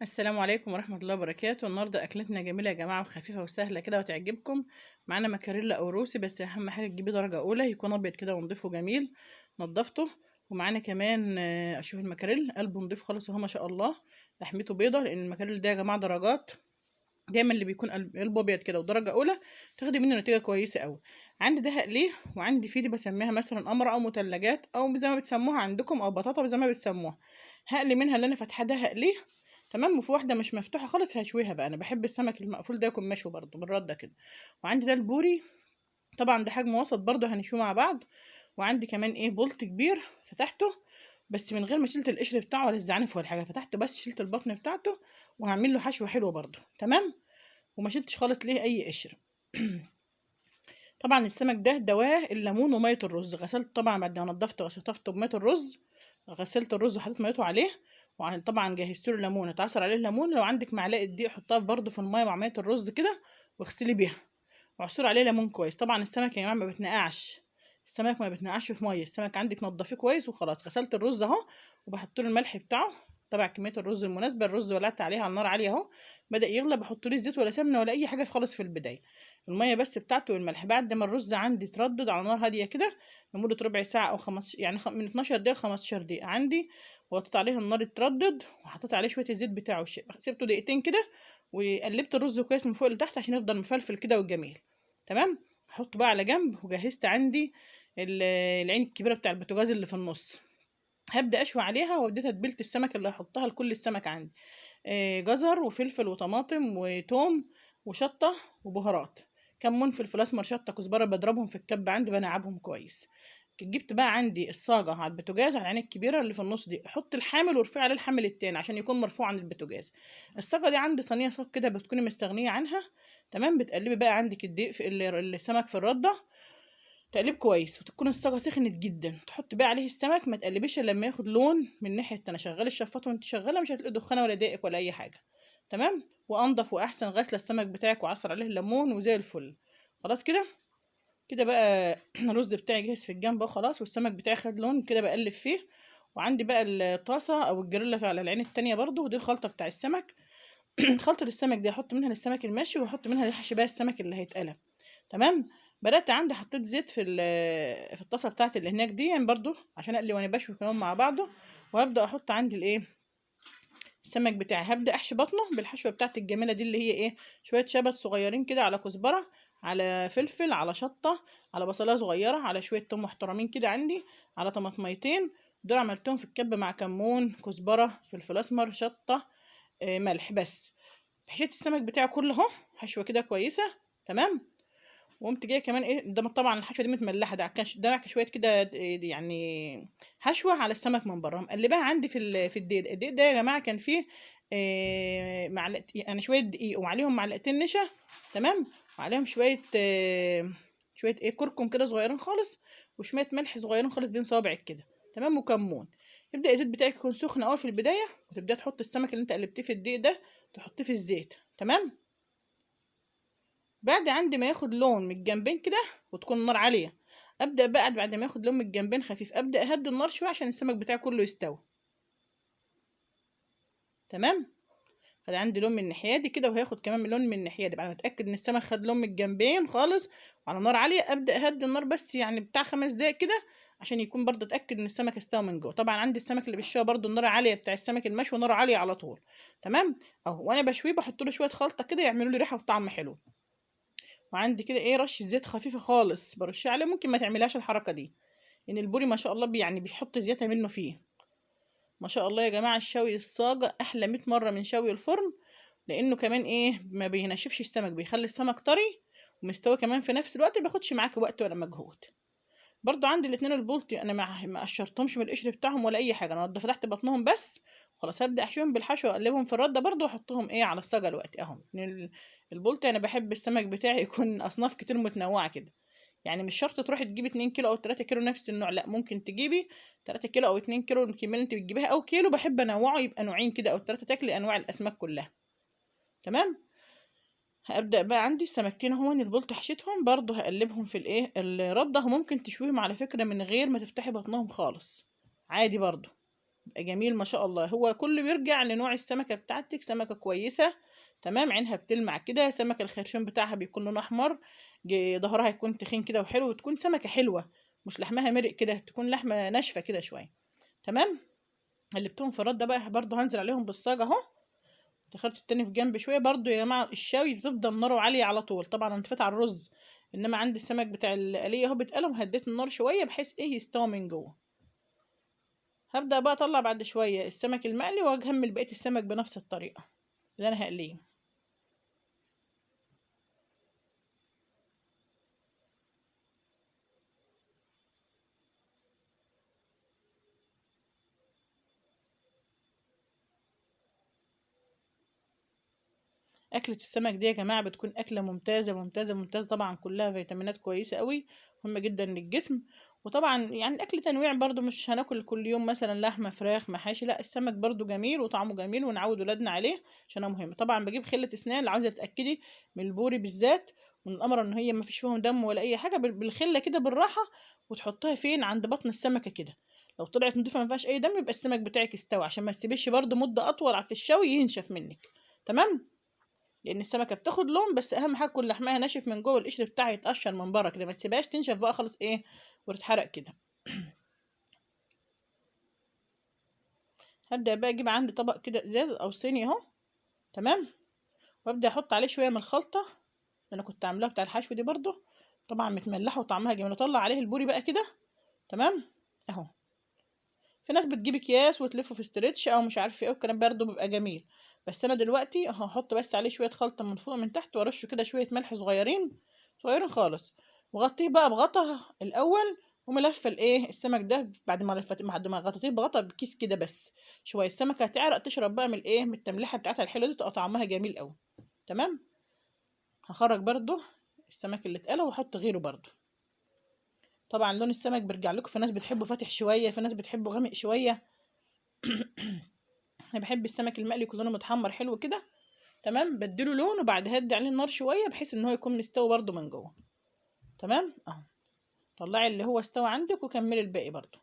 السلام عليكم ورحمة الله وبركاته. النهاردة أكلتنا جميلة يا جماعة وخفيفة وسهلة كده وتعجبكم. معانا مكاريلا أو روسي، بس أهم حاجة تجيبي درجة أولى، يكون أبيض كده ونضيف وجميل. نضفته. ومعانا كمان أشوف المكاريل قلبه نضيف خالص وهو ما شاء الله لحمته بيضة، لأن المكاريل ده يا جماعة درجات، دايما اللي بيكون قلبه أبيض كده ودرجة أولى تاخدي منه نتيجة كويسة أوي. عندي ده هقليه، وعندي فيه دي بسميها مثلا قمرة أو متلجات أو زي ما بتسموها عندكم، أو بطاطا زي ما بتسموها. هقلي منها اللي أنا فاتحاه ده هقليه، تمام. وفي واحدة مش مفتوحة خالص هشويها بقى، أنا بحب السمك المقفول ده يكون مشوي برضه بالردة كده. وعندي ده البوري، طبعا ده حجم وسط برضه هنشويه مع بعض. وعندي كمان بولت كبير فتحته بس من غير ما شلت القشر بتاعه ولا الزعانف ولا حاجة، فتحته بس شلت البطن بتاعته، وهعمل له حشوة حلوة برضه، تمام. وما شلتش خالص ليه أي قشر. طبعا السمك ده دواه الليمون ومية الرز، غسلت طبعا بعد ما نضفته وشطفته بمية الرز، غسلت الرز وحطيت ميته عليه، وطبعا جهزت له الليمون، اتعصر عليه الليمون. لو عندك معلقه دقيق حطها برده في المية مع مية الرز كده واغسلي بيها، وعصري عليه ليمون كويس. طبعا السمك يا جماعة ما بتنقعش، السمك ما بتنقعش في مية، السمك عندك نضفيه كويس وخلاص. غسلت الرز اهو وبحط له الملح بتاعه تبع كمية الرز المناسبة. الرز ولعت عليها على النار عالية اهو، بدا يغلى، بحط له زيت ولا سمنه ولا اي حاجة خالص في البداية، المية بس بتاعته والملح. بعد ما الرز عندي اتردد على نار هادية كده لمدة ربع ساعة او خمس، يعني من 12 دقيقة ل 15 دقيقة عندي، وحطيت عليه النار اتردد، وحطيت عليه شوية الزيت بتاعه، سبته دقيقتين كده، وقلبت الرز كويس من فوق لتحت عشان يفضل مفلفل كده والجميل، تمام. هحطه بقى على جنب. وجهزت عندي العين الكبيرة بتاع البوتاجاز اللي في النص، هبدا اشوي عليها. واديتها تتبيله السمك اللي هحطها لكل السمك عندي، جزر وفلفل وطماطم وتوم وشطه وبهارات، كمون، فلفل اسمر، شطه، كزبره، بضربهم في الكبه عندي بنعبهم كويس. جبت بقى عندي الصاجه على البوتاجاز على العين الكبيرة اللي في النص دي، حط الحامل وارفعي عليه الحامل التاني عشان يكون مرفوع عن البوتاجاز. الصاجه دي عندي صينية صاج كده بتكوني مستغنيه عنها، تمام. بتقلبي بقى عندك الدقيق في السمك في الردة تقليب كويس، وتكون الصاجه سخنت جدا، تحط بقى عليه السمك، ما تقلبيش الا لما ياخد لون من الناحية التانية. شغلي الشفاط وانت شغالة، مش هتلاقي دخانه ولا ضايقك ولا اي حاجة، تمام. وانضف واحسن غسله السمك بتاعك، وعصر عليه الليمون وزي الفل. خلاص كده كده بقى الرز بتاعي جاهز في الجنب اهو خلاص، والسمك بتاعي خد لون كده بقلب فيه. وعندي بقى الطاسه او الجريلا على العين التانية برضو، ودي الخلطة بتاع السمك. خلطه السمك دي احط منها للسمك المشوي، واحط منها لحش بقى السمك اللي هيتقلب، تمام. بدات عندي حطيت زيت في الطاسه بتاعتي اللي هناك دي يعني برضو عشان اقلي وانا بشوي كمان مع بعضه. وهبدا احط عندي السمك بتاعي، هبدا احشي بطنه بالحشوه بتاعتي الجميلة دي اللي هي شوية شبت صغيرين كده على كزبره على فلفل على شطه على بصلايه صغيرة على شوية توم محترمين كده عندي على طماطميتين، دول عملتهم في الكبه مع كمون كزبره فلفل اسمر شطه، ملح بس. حشيت السمك بتاعي كله اهو حشوه كده كويسة، تمام. وقمت جاية كمان ده طبعا الحشوه دي متملحه، ده شوية كده يعني حشوه على السمك من بره، مقلباها عندي في الدقيق. الدقيق ده يا جماعة كان فيه معلقه، يعني شوية دقيق وعليهم معلقتين نشا، تمام، وعليهم شوية كركم كده صغيرين خالص، وشوية ملح صغيرين خالص بين صوابعك كده، تمام، وكمون. يبدا الزيت بتاعك يكون سخن قوي في البداية، وتبدا تحط السمك اللي انت قلبتيه في الدقيق ده تحطيه في الزيت، تمام. بعد عندي ما ياخد لون من الجنبين كده وتكون النار عالية، ابدا بقى بعد ما ياخد لون من الجنبين خفيف ابدا اهدي النار شوية عشان السمك بتاعي كله يستوي، تمام. خد عندي لون من الناحية دي كده، وهياخد كمان لون من الناحية دي. بعد ما اتاكد ان السمك خد لون من الجنبين خالص وعلى نار عالية ابدا اهدي النار بس يعني بتاع 5 دقايق كده عشان يكون برضه اتاكد ان السمك استوى من جوه. طبعا عندي السمك اللي بالشويه برضه النار عالية، بتاع السمك المشوي نار عالية على طول، تمام اهو. وانا بشوية بحط له شوية خلطه كده يعملوا لي ريحه وطعم حلو. وعندي كده رشه زيت خفيفة خالص برشها عليه، ممكن ما تعملهاش الحركة دي لان البوري ما شاء الله بيحط زيادة منه فيه ما شاء الله يا جماعة. الشوي الصاجه احلى 100 مرة من شوي الفرن، لانه كمان ما بينشفش السمك، بيخلي السمك طري ومستوي كمان في نفس الوقت، ما بياخدش معاك وقت ولا مجهود. برضو عندي الاتنين البولتي انا ما قشرتهمش من القشر بتاعهم ولا اي حاجة، انا فتحت بطنهم بس خلاص. هبدا احشيهم بالحشو واقلبهم في الردة برضو واحطهم على الصاجه دلوقتي اهم. البولتي انا بحب السمك بتاعي يكون اصناف كتير متنوعة كده، يعني مش شرط تروحي تجيبي 2 كيلو او 3 كيلو نفس النوع، لا ممكن تجيبي 3 كيلو او 2 كيلو الكمية اللي انت بتجيبيها او كيلو، بحب انوعه يبقى نوعين كده او 3، تاكلي انواع الاسماك كلها، تمام. هبدا بقى عندي السمكتين اهو البولت حشيتهم برضو هقلبهم في الردة. ممكن تشويهم على فكرة من غير ما تفتحي بطنهم خالص عادي برضو. بيبقى جميل ما شاء الله. هو كله بيرجع لنوع السمكة بتاعتك، سمكة كويسة تمام، عينها بتلمع كده، سمكة الخرشوم بتاعها بيكون لونه احمر، ظهرها يكون تخين كده وحلو، وتكون سمكة حلوة مش لحمها مرق كده، تكون لحمه ناشفة كده شوية. تمام. قلبتهم في الردة بقى برضو، هنزل عليهم بالصاج اهو. دخلت التاني في جنب شوية برضو يا جماعة. الشوي بتفضل ناره عالية على طول، طبعا انا طفيت على الرز، انما عندي السمك بتاع القليه اهو بيتقلم، هديت النار شوية بحيث ايه يستوى من جوه. هبدا بقى اطلع بعد شوية السمك المقلي، واكمل بقية السمك بنفس الطريقة اللي انا هقليه. اكله السمك دي يا جماعة بتكون اكله ممتازة ممتازة ممتازة، طبعا كلها فيتامينات كويسة قوي، مهمة جدا للجسم. وطبعا يعني الاكل تنويع برضو، مش هناكل كل يوم مثلا لحمه فراخ محاشي، لا السمك برضو جميل وطعمه جميل، ونعود ولادنا عليه عشان هو مهم. طبعا بجيب خله اسنان، لو عاوزه تتاكدي من البوري بالذات ومن القمره ان هي ما فيش فيهم دم ولا اي حاجة، بالخله كده بالراحة، وتحطها فين عند بطن السمكة كده. لو طلعت نضيفه ما فيهاش اي دم يبقى السمك بتاعك استوى، عشان ما تسيبيش برضو مده اطول في الشوي ينشف منك. تمام، لان السمكة بتاخد لون، بس اهم حاجة يكون لحمها ناشف من جوه، القشر بتاعها يتقشر من بره كده، ما تسيبهاش تنشف بقى خالص ايه وتتحرق كده. هبدا بقى اجيب عندي طبق كده ازاز او صيني اهو، تمام، وابدا احط عليه شوية من الخلطة اللي انا كنت عاملاها بتاع الحشو دي، برده طبعا متملحه وطعمها جميل. اطلع عليه البوري بقى كده، تمام اهو. في ناس بتجيب اكياس وتلفه في stretch او مش عارفه ايه والكلام، برده بيبقى جميل، بس انا دلوقتي هحط بس عليه شوية خلطه من فوق من تحت، وارشه كده شوية ملح صغيرين صغيرين خالص، وغطيه بقى بغطا الاول، وملف الايه السمك ده بعد ما لفت، بعد ما غطيتيه بغطا بكيس كده بس شوية، السمكة هتعرق تشرب بقى من الايه من التمليحه بتاعتها الحلوة دي، تبقى طعمها جميل قوي. تمام. هخرج برده السمك اللي اتقلى واحط غيره برده. طبعا لون السمك بيرجع لكم، في ناس بتحبه فاتح شوية، في ناس بتحبه غامق شوية. انا بحب السمك المقلي يكون لونه متحمر حلو كده. تمام، بديله لون، وبعد هدي عليه النار شوية بحيث ان هو يكون مستوي برده من جوه. تمام اهو، طلعي اللي هو استوى عندك وكملي الباقي برده.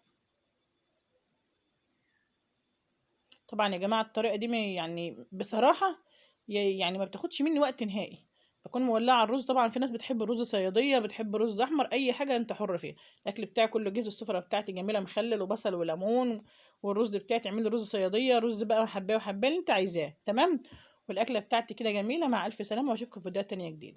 طبعا يا جماعة الطريقة دي يعني بصراحة يعني ما بتاخدش مني وقت نهائي. بكون مولعه الرز، طبعا في ناس بتحب الرز صياديه، بتحب رز احمر، اي حاجة انت حر فيها. الاكل بتاعي كله جاهز، السفرة بتاعتي جميلة، مخلل وبصل وليمون، والرز بتاعي تعملي رز صياديه، رز بقى حبايه وحبايه اللي انت عايزاه. تمام، والاكله بتاعتي كده جميلة. مع الف سلامه، واشوفكم في فيديوهات تانية جديدة.